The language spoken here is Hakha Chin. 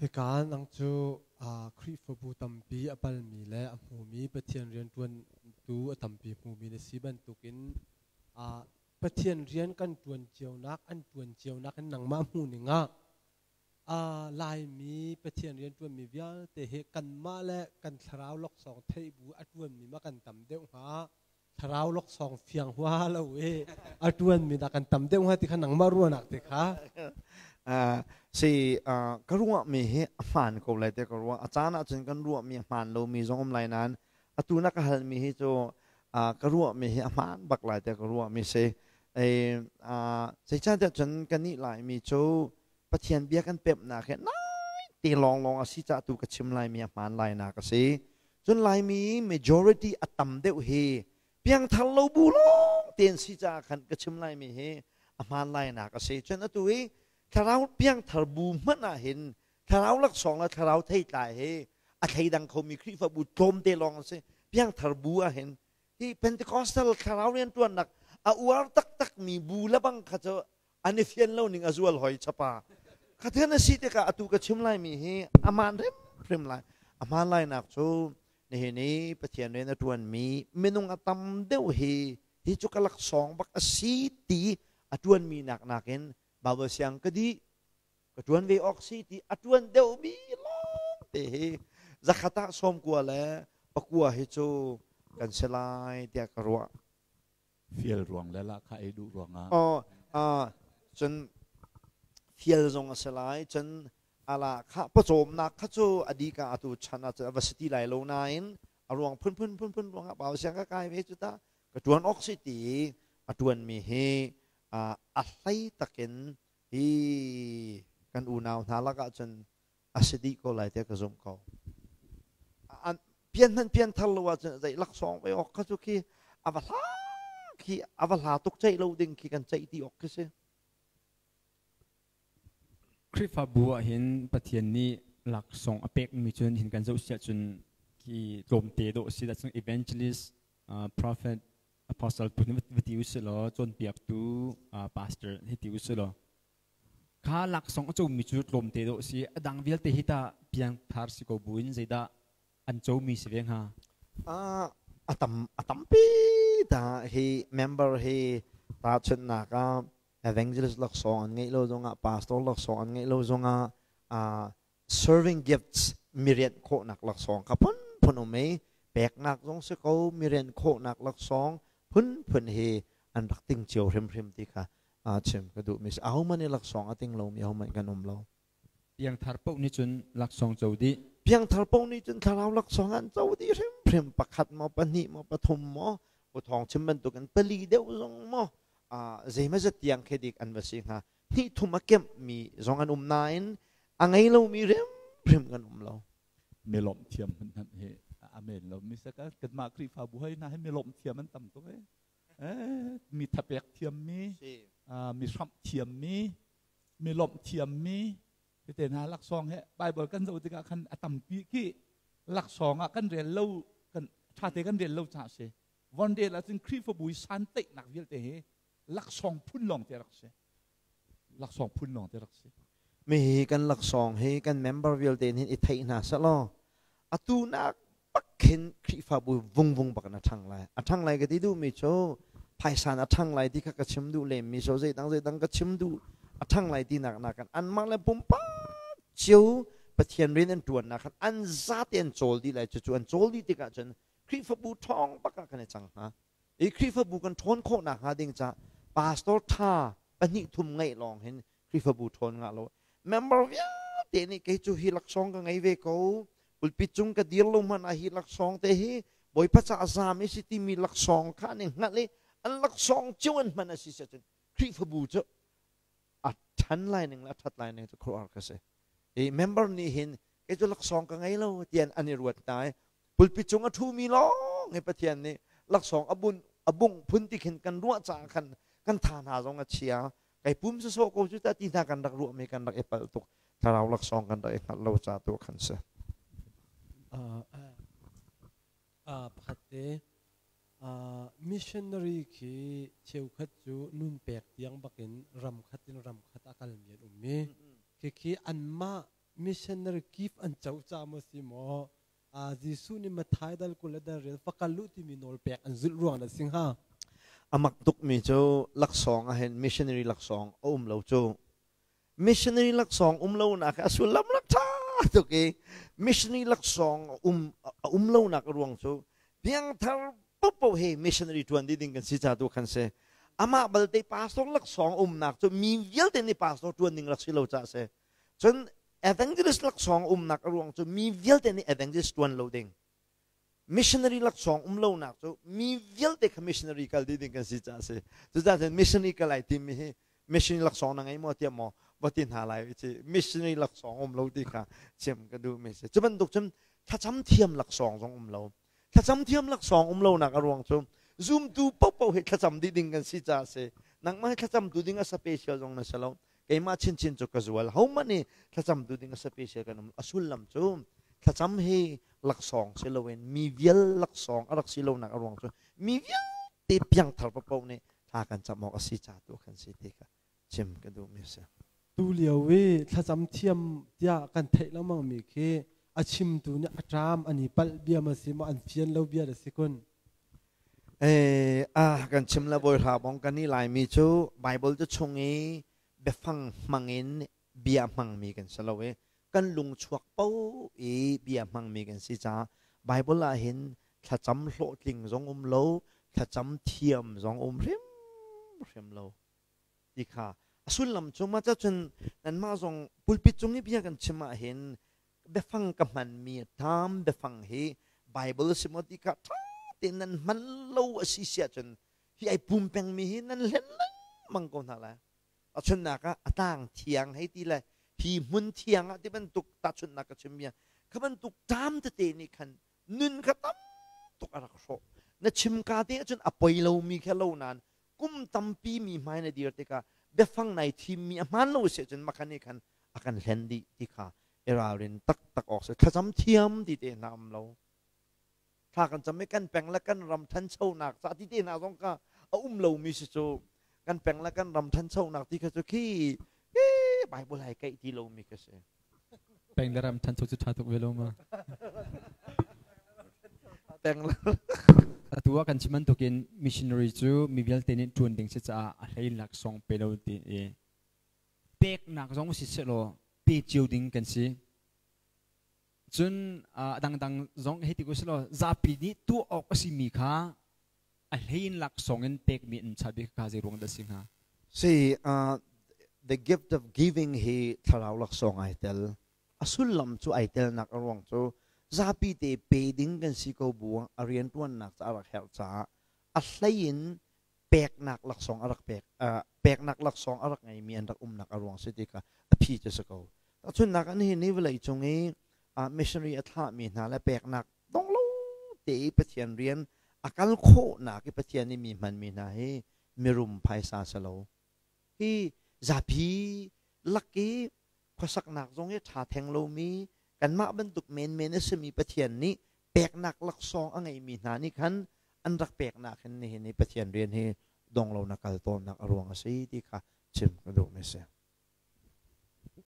Hika nang cu Khrihfabu tampi a palmi le a hmumi Pathian rianṭuantu a tampi hmumi na si bantukin Pathian rian kan ṭuan cionak an ṭuan cionak in nangmah hmuhning ah Laimi Pathian rianṭuanmi vialte hi kanmah le kan thlarau laksawng theih bu a ṭuanmi ma kan tam deuh hnga thlarau laksawng fiang hua lo i a ṭuanmi dah kan tam deuh hnga ti kha nangmah ruahnak te kha. Si ka ruahmi hi a hmaan ko lai te ka ruah. A caan ahcun kan ruahmi a hmaan lomi zong um lai nain atu na ka halmi hi cu ka ruahmi hi a hmaan bak lai te ka ruahmi si. Zeicahtiah cun kannih Laimi cu Pathian bia kan pemhnak hi nai te lawnglawng a si caah tu ka chim laimi a hmaan lainak a si. Cun Laimi majority a tam deuh hi piangthar lo bu lawng te an si caah khan ka chim laimi hi a hmaan lainak a si. Cun atu hi thlarau piangthar bu hmanh ah hin thlarau laksawng le thlarau theitlai hi a thleidang khomi Khrihfabu tlawmte lawng an si. Piangthar bu ah hin hi Pentecostal thlarau rianṭuannak a uar taktakmi bu lebang kha cu an i fian lo ning a zual hoi chapa khathen a si tikah atu ka chim laimi hi aman hrimhrim lai. Aman lainak cu nihin i Pathian rian a ṭuanmi minung a tam deuh hi hi cu ka laksawng bak a si ti a ṭuanmi nak nakin Bible siang ka dih ka ṭuan ve awk si ti a ṭuan deuhmi lawng te hi 100 ah 99 hi cu kan si lai tiah ka ruah. Fial ruang le lahkhah ei duh ruangah. Oh, cun fial zong a si lai. Cun ala kha pawcawmnak kha cu a dika atu chan ah cun a va si ti lai lo nain a ruang phunphun phunphun ruangah pau siang ka kai ve cu ta ka ṭuan awk si ti a ṭuanmi hi a hlei takin hi kan unau hna lakah cun a si dih ko lai tiah ka zumh ko. An pian hmanh pian thar lo ahcun zei laksawng ve awk kha cu khi a va hla khi a va hla tuk ceih lo ding khi kan ceih ti awk khi si. Khrihfabu ah hin Pathian nih laksawng a pekmi cun hin kan zoh siah cun khi tlawmte dawh si dah cun evangelist, prophet, apostle tu va ti usih law cawnpiaktu pastor hi ti usih law kha laksawng a comi cu tlawmte dawh si. A dang vialte hi tah piangthar si ko buin zeidah an comi si ve hnga? A tam a tampi ta hi member hi tahchunhnak ah evangelist laksawng an ngeih lo zongah, pastor laksawng an ngeih lo zongah, serving gifts mirianh khawhnak laksawng kha phunphun um i peknak zong si ko, mirianh khawhnak laksawng phunphun hi an rak ting cio hrimhrim ti kha chim ka duhmi si. Ahohmanh i laksawng a ting lomi ahohmanh kan um lo. Piangthar paoh nih cun laksawng co dih. Piangthar paoh nih cun thlarau laksawng an co dih hrimhrim, pakhat maw, pahnih maw, pathum maw, uthawng chim bantukin pali deuh zong maw, zeimazat tiang khi dik an va si hnga. Hnih thum a kemhmi zong an um nain a ngei lomi hrimhrim kan um lo. Mi lawmh thiam hmanh hi amen lo mi saka kanmah Khrihfabu hoi hna hi mi lawmh thiam an tam tuk ee. Mi thapek thiam mi, mi hramh thiam mi, mi lawmh thiam mi tete hna laksawng he Bible kan zoh tikah khan a tampi khi laksawng ah kan rel lo, kan ṭhate kan rel lo caah si. Von rel ahcun Khrihfabu i santeihnak vialte hi laksawng phun lawng te rak si, laksawng phun lawng te rak si. Mi hi kan laksawng hi kan member vialte hin i theih hna selaw atu nak bak khin Khrihfabu vungvung bak in a ṭhang lai. A ṭhang lai ka ti duhmi cu phaisa a ṭhang lai ti kha ka chim duh lemmi so zeidang zeidang ka chim duh. A ṭhang lai tinak nakin anmah le pumpak cio Pathian rian an ṭuannak khan an zate an cawl dih lai. Cucu an cawl dih tikah cun Khrihfabu ṭhawng bak ah kan i cang hnga. I Khrihfabu kan ṭhawn khawh nakhnga ding caah pastor ṭha pahnih thum ngeih lawng hin Khrihfabu ṭhawn ngah lo. Member vialte nih kei cu hi laksawng ka ngei ve ko, pulpit cung ka dir lo hmanh ah hi laksawng te hi Bawipa caah zaam i si timi laksawng kha an i hngalh i an laksawng cio an hman a si cun Khrihfabu cu a ṭhan lai ning le a ṭhat lai ning cu khuaruahhar ka si. I member nih hin kei cu laksawng ka ngei lo tian an i ruat hna i pulpit cung a ṭhumi lawng hi Pathian nih laksawng a bun a bungh phun ti khin kan ruah caah khan kan tha hna zong a chia. Kai pum sawsawh ko cu ta ti hna kan rak ruahmi kan rak i palh tuk, thlarau laksawng kan rak i hngalh lo ca tu khan si. Pakhat te missionary khi cheukhat cu nun pek tiang bakin ram khat in ram khat a kalmi an um i khi anmah Missionary gift an co ca maw si maw Jesuh nih Matthai dal 20 le dal rial va kal u timi nawl pek an zulh ruang dah si hnga? A mak tukmi cu laksawng ahhin missionary laksawng a um lo cu. Missionary laksawng um lonak hi a sullam rak ṭha tuk i missionary laksawng um a um lonak a ruang cu piangthar paohpaoh hi missionary ṭuan dih ding kan si ca tu khan si. Amah balte pastor laksawng umnak cu mi vialte nih pastor ṭuan ding rak si lo caah si. Cun evangelist laksawng umnak a ruang cu mi vialte nih evangelist ṭuan lo ding. Missionary laksawng um lonak cu mi vialte kha missionary kal dih ding kan si caah a si. Cucaah cun missionary kal ai timmi hi missionary laksawng na ngei maw tiah maw va ti hna lai ci missionary laksawng um lo ti kha chim ka duhmi si. Cu bantuk cun thlacam thiam laksawng zong um lo. Thlacam thiam laksawng um lonak a ruang cu zumtu paohpaoh hi thlacam dih ding kan si caah a si. Nangmah hi thlacamtu ding a special zong na si lo. Keimah chinchin cu ka zual. Hohmanh nih thlacamtu ding a special kan um. A sullam cu thlacam hi laksawng si loin mi vial laksawng a rak si lonak a ruang cu mi vialte piangthar paohpaoh nih thla kan cam awk a si ca tu kan si ti kha chim ka duhmi a si. Tu lio i thlacam thiam tiah kan theih lengmang mi khi a chimtu nih a ṭam an i palh bia ma si maw an fian lo bia da si kun? Kan chim le bawi hra bong kan i Laimi cu Bible cu chung i biafang hmangin bia hmangmi kan si lo i kan lungchuak paoh i bia hmangmi kan si caah Bible ah hin thlacam hlawhtling zong um lo, thlacam thiam zong um hrimhrim lo ti kha a sullam cu mah cun nanmah zong pulpit cung i bia kan chim ah hin biafang ka hmanmi tam biafang hi Bible si maw ti kha ṭha tein nan hman lo a si si ahcun hi ai pum pengmi hi nan hlen lengmang ko hna lai. Tahchunhnak ah a tlang thiang hei ti le hi hmun thiang ah ti bantuk tahchunhnak ka chim bia kha bantuk ṭam tete nih khan nun kha tam tuk a rak hrawh. Na chim ka te ahcun a poi lomi kha lo nain kum tampi mi hmai na dir tikah biafang nai thimmi a hmaan lo si ahcun makhan nih khan a kan hlen dih ti kha i ralrin taktak awk si. Thlacam thiam ti te hna um lo. Thla kan cam i kan peng le kan ram thanchonak ca ti te hna zong kha a um lomi si cu kan peng le kan ram thanchonak ti kha cu khi Bible hai kaih ti lomi ka si. Peng le ram thancho cu tha tuk ve lo ma? Peng le Atu ah kan chim bantukin missionary cu mi vialte nih ṭuan ding si caah a hlei laksawng pe lo ti i peknak zong si sehlaw pe cio ding kan si. Cun a dangdang zong hei ti ko selaw zapi nih tuah awk a simi kha a hlei in laksawng in pekmi an cha bik kha zei ruang dah si hnga? See, the gift of giving hi thlarau laksawng ai tel. A sullam cu ai telnak a ruang cu zapi te pe ding kan si ko bu a rianṭuannak ca a rak herh caah a hlei in peknak laksawng a rak pek peknak laksawng a rak ngeimi an rak umnak a ruang si ti kha a phi cu si ko. Tahchunhnak ah nihin ni vawlei cung i missionary a thlahmi hna le peknak dong lo te i Pathian rian a kal khawhnak i Pathian nih mi hmanmi hna hi mirum phaisa si lo. Hi zapi lak i khuasaknak zong hi ṭha theng lomi kanmah bantuk menmen a simi Pathian nih peknak laksawng a ngeimi hna nih khan an rak peknak hin nihin i Pathian rian hi dong lo na kal tawnnak a ruang a si ti kha chim ka duhmi a si.